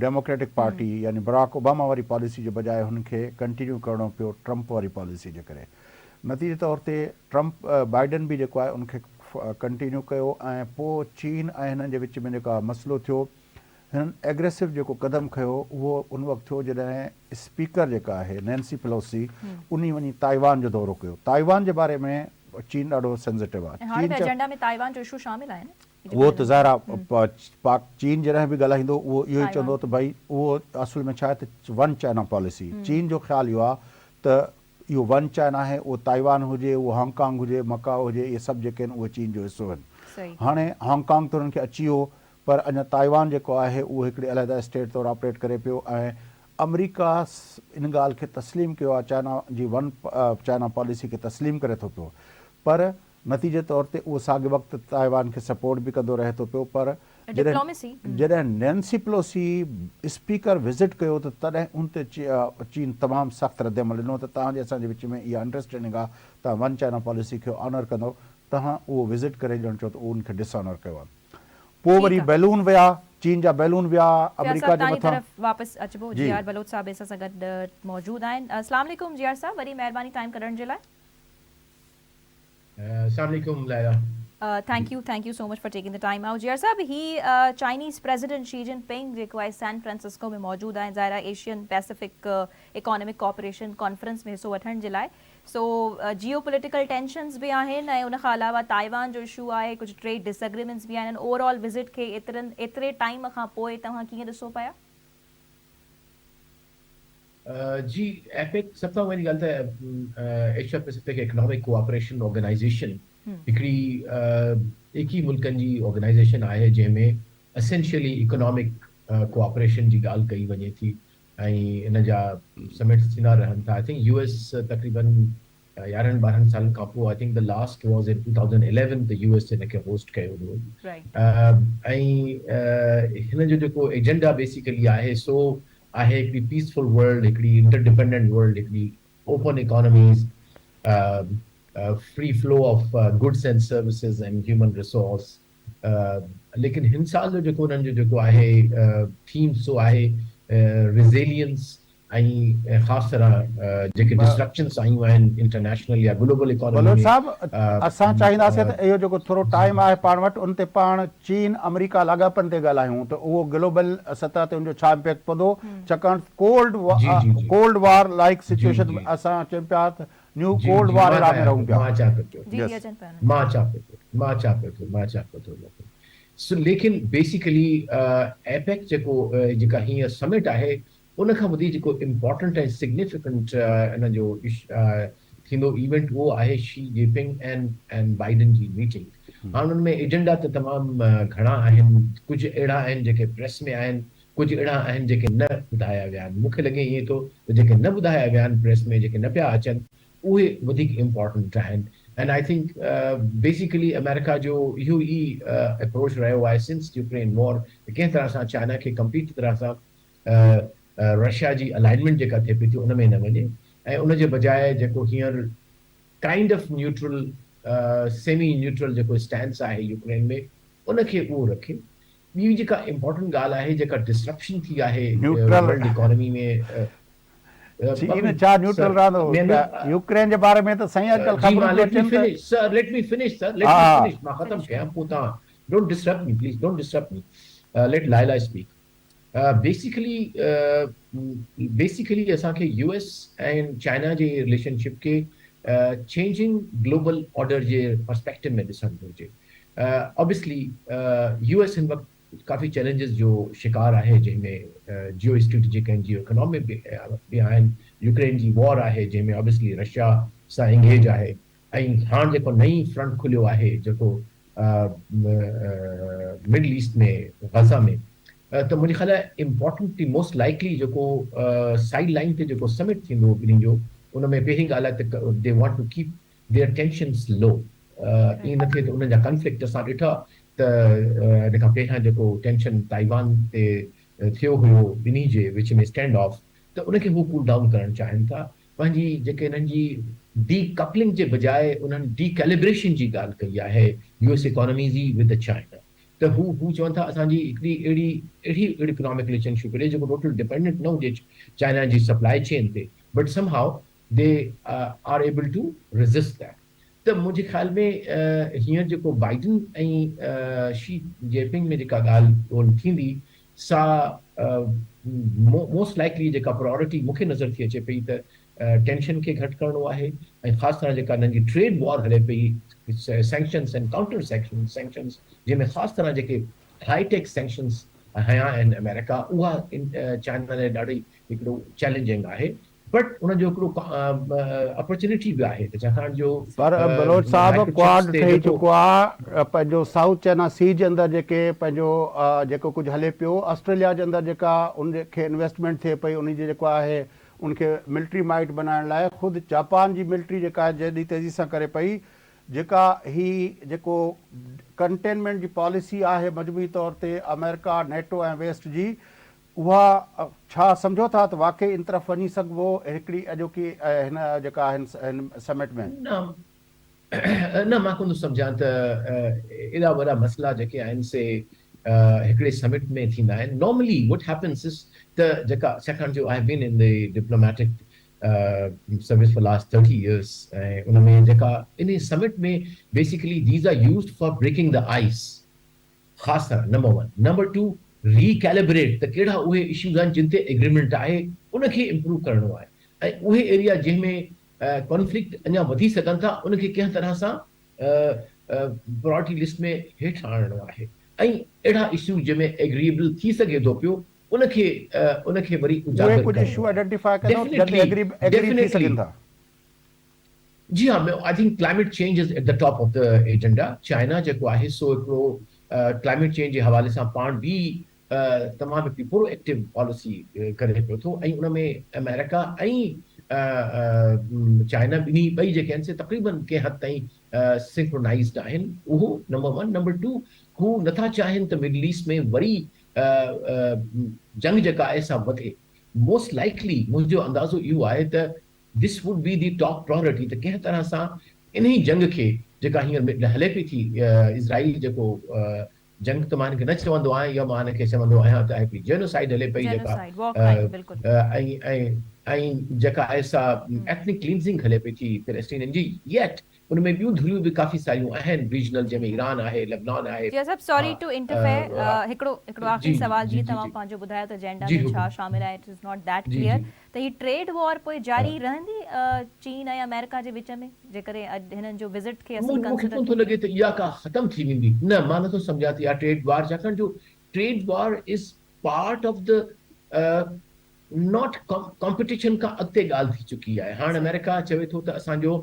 ڊيموڪريٽڪ پارٽي يعني براڪ اوباما واري پاليسي جي بجاء هن کي ڪنٽينيو ڪرڻو پيو ٽرمپ واري پاليسي جي ڪري. نتيجي طور تي ٽرمپ بائيڊن به جيڪو آهي ان کي ڪنٽينيو ڪيو ۽ پوء چين ۽ هنن جي وچ ۾ جيڪا مسئلو ٿيو هنن ايگريسو جيڪو قدم کنيو اهو ان وقت ٿيو جڏهن اسپيڪر جيڪا آهي نينسي پيلوسي انهي وڃي تائيوان جو دورو ڪيو. تائيوان جي باري ۾ چين ڏاڍو سينسيٽو آهي. ۽ هاڻي به ايجنڊا ۾ تائيوان جو اشو شامل آهي نه. اهو ته ظاهر آهي پاڪ چين جڏهن به ڳالهائيندو اهو اهو ئي چوندو ته ڀائي اهو اصل ۾ ڇا آهي ته ون چائنا پاليسي چين جو خيال اهو آهي ته اهو ون چائنا آهي، اهو تائيوان هجي، اهو هانگ ڪانگ هجي، مڪائو هجي، اهي سڀ جيڪي آهن اهي چين جو حصو آهن. هاڻي هانگ ڪانگ ته انهن کي اچي ويو پر اڃا تائيوان جيڪو آهي اهو هڪڙي علحده اسٽيٽ طور آپريٽ ڪري پيو ۽ آمريڪا ان ڳالهه کي تسليم ڪيو آهي چائنا جي ون چائنا پاليسي کي تسليم ڪري ٿو پيو پر نتيجي طور تي اهو ساڳئي وقت تائيوان کي سپورٽ به ڪندو رهي ٿو پيو پر جڏهن جڏهن نينسي پلوسي اسپيڪر وزٽ ڪيو ته تڏهن ان تي چين تمام سخت ردعمل ڏنو ته توهان جي اسان جي وچ ۾ اها انڊرسٽينڊنگ آهي توهان ون چائنا پاليسي کي آنر ڪندو توهان اهو وزٽ ڪري ڄڻ چئو ته ان کي ڊس آنر ڪيو آهي پوء وري بيلون ويا چين جا بيلون ويا آمريڪا جي مٿان طرف واپس اچبو جي آر بلوچ صاحب اسان سان گڏ موجود آهن اسلام عليڪم جي آر صاحب وڏي مهرباني ٽائيم ڪڍڻ جي لاء. السلام عليڪم Laila. Thank you thank you so much for taking the time out. جي آر صاحب هي Chinese president Xi Jinping جيڪو آهي سان فرانسسڪو ۾ موجود آهن ظاهر آهي Asian Pacific economic cooperation conference ۾ حصو وٺڻ جي لاء سو جيو پوليٽيڪل ٽينشنز به آهن ۽ ان کان علاوه تائيوان جو اشو آهي ڪجهه ٽريڊ ڊس اگريمينٽس به آهن اوور آل وزٽ کي ايترن ايتري ٽائيم کان پوء توهان ڪيئن ڏسو پيا؟ جي ايپيڪ سڀ کان پهرين ڳالهه ته Asia Pacific economic cooperation organisation هڪڙي ايڪيهه ملڪن جي آرگنائيزيشن آهي جنهن ۾ اسينشلي اڪنامڪ ڪوآپريشن جي ڳالهه ڪئي وڃي ٿي ۽ ان جا سمٽس ٿيندا رهن ٿا I think U S تقريبن يارهن ٻارهن سالن کان پوء I think the last was in 2011 ته يو ايس ان کي هوسٽ ڪيو هيو ۽ هن جو جيڪو ايجنڊا بيسيڪلي آهي سو آهي هڪڙي پيسفل ورلڊ هڪڙي انٽر ڊپينڊنٽ ورلڊ هڪڙي open economies free flow of goods and services and human resource ليڪن هن سال جو جيڪو انهن جو جيڪو آهي ٿيم سو آهي ريزيلينس ۽ خاص طرح جيڪي ڊسرپشنس آيون آهن انٽرنيشنل يا گلوبل اڪانومي بلوچ ۾ صاحب اسان چاهينداسين ته اهو جيڪو ٿورو ٽائيم آهي پاڻ وٽ ان تي پاڻ چين آمريڪا لاڳاپن تي ڳالهايون ته اهو گلوبل سطح تي ان جو ڇا امپيڪٽ پوندو ڇاڪاڻ ڪولڊ جي جي جي ڪولڊ وار لائيڪ جي سچوئيشن جي اسان چئون پيا ته نيو جي ڪولڊ جي وار مان ايرا ۾ چاهيان رهون پيو پيا مان اچان پيو ٿو جي جي يس اچن پيا انهن مان اچان پيو ٿو مان اچان پيو ٿو مان اچان پيو ٿو ان تي سو ليڪن بيسيڪلي ايپيڪ جيڪو جيڪا هينئر سمٽ آهي ان کان وڌيڪ جيڪو امپارٽنٽ ۽ سگنيفڪنٽ ان جو ٿيندو ايونٽ اهو آهي Xi Jinping and Biden جي ميٽنگ. هاڻ ان ۾ ايجنڊا ته تمام گهڻا آهن، ڪجهه اهڙا آهن جيڪي پريس ۾ آهن، ڪجهه اهڙا آهن جيڪي نه ٻڌايا ويا آهن. مون کي لڳي ائين ٿو ته جيڪي نه ٻڌايا ويا آهن پريس ۾ جيڪي نه پيا اچن اهي وڌيڪ امپارٽنٽ آهن and I think basically America جو اهو ئي اپروچ رهيو آهي سنس يوڪرين وار ته ڪنهن طرح سان چائنا کي ڪمپليٽ طرح سان رشيا جي الائنمينٽ جيڪا ٿئي پئي ٿي ان ۾ نه وڃي ۽ ان جي بجاء جيڪو هينئر kind of neutral semi neutral جيڪو اسٽينس آهي يوڪرين ۾ ان کي اهو رکي. ٻي جيڪا امپارٽنٽ ڳالهه آهي جيڪا ڊسرپشن ٿي آهي نيوٽرل ورلڊ اڪانومي ۾ چين ڇا نيوٽرل رهندو يوڪرين جي باري ۾ ته سائين اڄڪلهه جي خبرون مان پيون ليٽ مي اچن ته finish sir let me finish sir let ها مي ها فنش مان ختم ڪيان پوء توهان don't disturb me please don't disturb me let Laila speak. Basically basically اسان کي يو ايس ۽ چائنا جي رليشن شپ کي چينجنگ گلوبل آرڊر جي پرسپيڪٽو ۾ ڏسڻ گهرجي. آبويسلي يو ايس هن وقت ڪافي چئلينجز جو شڪار آهي جنهن ۾ جيو اسٽريٽجڪ ۽ جيو اڪنامڪ به آهن، يوڪرين جي وار آهي جنهن ۾ آبويسلي رشيا سان انگيج آهي ۽ هاڻ جيڪو نئين فرنٽ کليو آهي جيڪو مڊل ايسٽ ۾ غزه ۾ ته منهنجي خيال آهي امپارٽنٽلي موسٽ لائيڪلي جيڪو سائيڊ لائين تي جيڪو سمٽ ٿيندو ٻنهي جو ان ۾ پهرين ڳالهه آهي ته the want to keep their tensions low ائين نه ٿئي ته انهن جا ڪنفلڪٽ اسان ڏٺا ته ان کان پهريان جيڪو ٽينشن تائيوان تي ٿيو هيو ٻنهي جي وچ ۾ اسٽينڊ آف ته ان کي هو ڪول ڊائون ڪرڻ چاهين ٿا پنهنجي جيڪي انهن جي ڊي ڪپلنگ جي بجاء انهن ڊي ڪيليبريشن جي ڳالهه ڪئي آهي يو ايس اڪانومي جي ود چائنا ته هو هو چون ٿا اسان جي هڪڙي اهڙي اهڙي اڪنامڪ رليشن شپ هجي جيڪو ٽوٽل ڊپينڊنٽ نه هجي چائنا جي سپلائي چين تي but somehow They are able to resist that. ته منهنجي خيال ۾ هينئر جيڪو بائيڊن ۽ شي جي پنگ ۾ جيڪا ڳالهه ٻولهه ٿيندي سا موسٽ لائيڪلي جيڪا پرائرٽي مون کي نظر ٿي اچي پئي ته ٽينشن کي گهٽ ڪرڻو آهي ۽ خاص طرح جيڪا انهن جي ٽريڊ وار هلي پئي سينڪشنز ۽ ڪائونٽر سينڪشنز جنهن ۾ خاص طرح جيڪي هائي ٽيڪ سينڪشنز هنيا آهن آمريڪا اها چائنا لاء ڏاڍي هڪڙو چئلينجنگ آهي بٽ ان جو هڪڙو اپرچونيٽي به آهي ته ڇاڪاڻ جو پر بلوچ صاحب ڪواڊ ٺهي چڪو آ پنهنجو سائوٿ چائنا سي جي اندر جيڪي پنهنجو جيڪو ڪجهه هلي پيو آسٽريليا جي اندر جيڪا ان کي انويسٽمينٽ ٿئي پئي انهي جي جيڪو آهي ان کي ملٽري مائيٽ بنائڻ لاء خود جاپان جي ملٽري جيڪا آهي جيڏي تيزي سان ڪري پئي جيڪا هي جيڪو ڪنٽينمينٽ جي پاليسي آهي مجموعي طور تي آمريڪا نيٽو ۽ ويسٽ جي اها ڇا سمجهو ٿا ته واقعي ان طرف وڃي سگهبو هڪڙي اڄوڪي هن جيڪا هن سمٽ ۾؟ نه نه مان ڪونه ٿو سمجهان ته ايڏا وڏا مسئلا جيڪي آهن سي هڪڙي سمٽ ۾ ٿيندا آهن نارملي وٽ هيپنس از ته جيڪا ڇاڪاڻ جو I have been in the diplomatic service for last 30 years ۽ ان ۾ جيڪا انهي summit ۾ basically these are used for breaking the ice خاص طرح نمبر ون نمبر ٽو ري ڪيليبريٽ ته ڪهڙا اهي اشوز آهن جن تي ايگريمينٽ آهي ان کي امپروو ڪرڻو آهي ۽ اهي ايريا جنهن ۾ ڪانفلڪٽ اڃا وڌي سگهن ٿا ان کي ڪنهن طرح سان پرائرٽي لسٽ ۾ هيٺ آڻڻو آهي ۽ اهڙا اشو جنهن ۾ ايگريبل ٿي سگهي ٿو پيو ان کي ان کي وري اهي اجاگر ڪجهه ڪرڻو اشو آهي آئيڊنٽيفاء ڪندو جن تي ڊيفنيٽلي ايگري ايگري ٿي ڊيفنيٽلي سگهن ٿا. جي ها I think climate change is at the top of the agenda China جيڪو آهي سو هڪڙو ڪلائميٽ چينج جي حوالي سان پاڻ به تمام هڪڙي پرو ايڪٽو پاليسي ڪري پيو ٿو ۽ ان ۾ آمريڪا ۽ چائنا ٻنهي ٻئي جيڪي آهن سي تقريبن ڪنهن حد تائين سنڪرونائزڊ آهن اهو نمبر ون نمبر ٽو هو نٿا چاهين ته مڊل ايسٽ ۾ وري جنگ جيڪا آهي سا وڌي موسٽ لائيڪلي منهنجو اندازو اهو آهي ته this would be the top priority ته ڪنهن طرح سان انهي جنگ کي جيڪا هينئر هلي پئي ٿي اسرائيل جيڪو جنگ ته مان هن کي نه چوندو آهيان يا مان هن کي چوندو آهيان ته هڪڙي جينوسائيڊ هلي پئي جيڪا ۽ ۽ ۽ جيڪا آهي سا ايٿنڪ ڪلينزنگ هلي پئي ٿي فلسطينين جي ييٽ ان ۾ ٻيون ڌريون به ڪافي ساريون آهن ريجنل جنهن ۾ ايران آهي لبنان آهي جي صاحب سوري ٽو انٽرفيئر هڪڙو هڪڙو آخري سوال جيئن توهان پنهنجو ٻڌايو ته ايجنڊا ۾ ڇا شامل آهي it is not that clear ته هي ٽريڊ وار پوء جاري رهندي چين ۽ آمريڪا جي وچ ۾ جيڪڏهن اڄ هنن جو وزٽ کي اسين مون کي ڪنسيڊر ڪونه ٿو لڳي ته اها ڪا ختم ٿي ويندي. نه مان نٿو سمجهان ته اها ٽريڊ وار ڇاڪاڻ جو trade war is part of the not competition کان اڳتي ڳالهه ٿي چڪي آهي. هاڻ آمريڪا چوي ٿو ته اسان جو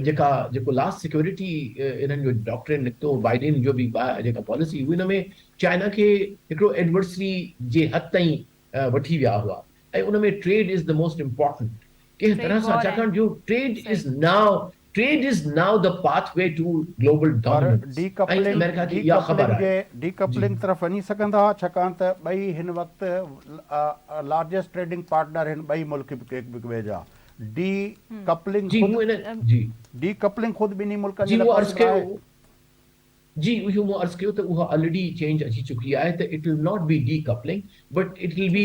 جيڪا جيڪو لاسٽ سيڪيورٽي انهن جو ڊاڪٽرين نڪتو بائيڊن جو به جيڪا پاليسي هئي ان ۾ چائنا کي هڪڙو ايڊورسري جي حد تائين وٺي ويا هئا ۽ ان ۾ trade is the most important ڪنهن طرح سان ڇاڪاڻ جو trade is now trade is now the pathway to global پر ڊاميننس ڊي ۽ ڪپلنگ آمريڪا ڊي کي اها خبر ڪپلنگ جي آهي ڊي جي. ڪپلنگ طرف وڃي سگهندا ڇاڪاڻ ته ٻئي هن وقت لارجسٽ ٽريڊنگ پارٽنر هن ٻئي ملڪ هڪ ٻئي جا ڊي ڪپلنگ جي خود مون ان جي ڊي ڪپلنگ خود ٻنهي ملڪن جي جي لاء مون عرض پاسيبل آهي. ڪيو جي اهو مون عرض ڪيو ته اها آلريڊي چينج اچي چڪي آهي ته it will not be decoupling but it will be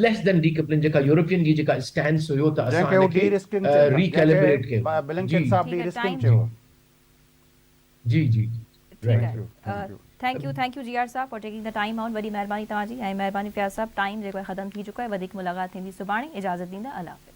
less than decoupling جيڪا يورپين جي جيڪا اسٽينس هيو ته جنهن اسان کي هو ان کي ڊي رسڪنگ چون ٿا ري جنهن کي ڪيليبريٽ ڪيون بلنڪن جي صاحب ٺيڪ ڊي آهي رسڪنگ ٽائيم چيو. جي جي جي ٺيڪ رائيٽ thank you thank آهي you. Thank you thank you جي آر صاحب for taking the time out وڏي مهرباني توهان جي ۽ مهرباني فياض صاحب ٽائيم جيڪو آهي ختم ٿي چڪو آهي وڌيڪ ملاقات ٿيندي سڀاڻي اجازت ڏيندا الله حافظ.